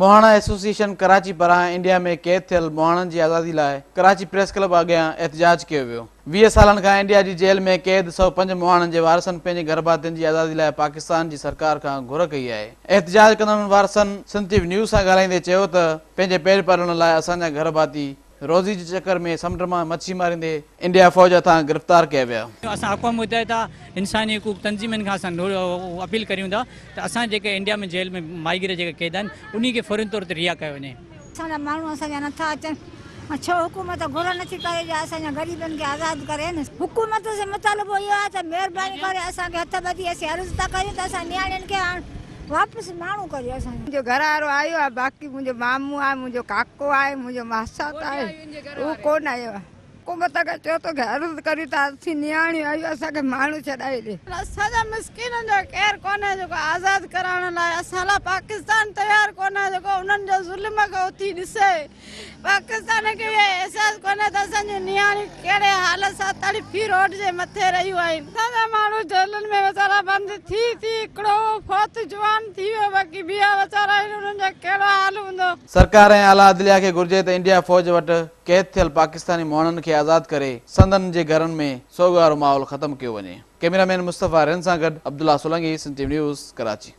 مهاڻا ايسوسيئيشن ڪراچي پاران انڊيا ۾ قيد ٿيل مهاڻن جي آزادي لاء ڪراچي پريس ڪلب اڳيان احتجاج ڪيو ويو. 20 سالن کان انڊيا جي جيل ۾ قيد 105 مهاڻن جي وارثن پنهنجي گهرڀاتين جي آزادي لاء پاڪستان جي سرڪار کان گهر ڪئي آهي. احتجاج ڪندڙن وارثن سنڌ ٽي وي نيوز سان ڳالهائيندي چيو ته پنهنجي پيٽ پالڻ لاء اسان جا گهرڀاتي روزي جي چڪر ۾ سمنڊ مان مڇي ماريندي انڊيا فوج هٿان گرفتار ڪيا ويا. اسان اقوام متحده، انساني حقوق تنظيمن کان اسان اپيل ڪريون ٿا ته اسان جيڪي انڊيا ۾ جيل ۾ ماهيگير جيڪي قيد آهن انهي کي فوري طور تي رها ڪيو وڃي. اسان جا ماڻهو اسان جا نٿا اچن ڇو حڪومت گهر نٿي ڪري جو اسان جا غريبن کي آزاد ڪرين. حڪومت سان مطالبو اهو آهي ته مهرباني ڪري اسان کي هٿ ٻڌي اسين عرض ٿا ڪريون ته اسان نياڻين کي هاڻ واپس ماڻهو ڪريو اسان جو. منهنجو گهر وارو آيو آهي باقي منهنجو مامو آهي منهنجو ڪاڪو آهي منهنجو ماسات آهي اهو ڪونه آيو آهي. حڪومت کي چئو ته عرض ڪريون ته اسين نياڻيون آهيون اسان کي ماڻهو ڇڏائي ڏي. اسان جا مسڪينن جو ڪير ڪونهي جيڪو آزاد ڪرائڻ لاء اسان لاء پاڪستان تيار ڪونهي جيڪو انهن جو ظلم کي اٿي ڏسي. پاڪستان کي اهو احساس ڪونهي ته اسان جون نياڻيون ڪهڙي حال سان تڙڦي روڊ جي مٿي رهيون آهن. اسان جا ماڻهو جيلن ۾ ويچارا بند ٿي ٿي هڪڙو فوت جوان ٿي ويو باقي ٻيا ويچارا آهن انهن جو ڪهڙو حال هوندو. سرڪار ۽ اعليٰ عدليه کي گهرجي ته انڊيا فوج وٽ قيد ٿيل پاڪستاني مهاڻن کي آزاد ڪري سندن جي گهرن ۾ سوڳ وارو ماحول ختم ڪيو وڃي. ڪئميرا مين مصطفيٰ رند سان گڏ Abdullah Solangi, Sindh T V news, Karachi.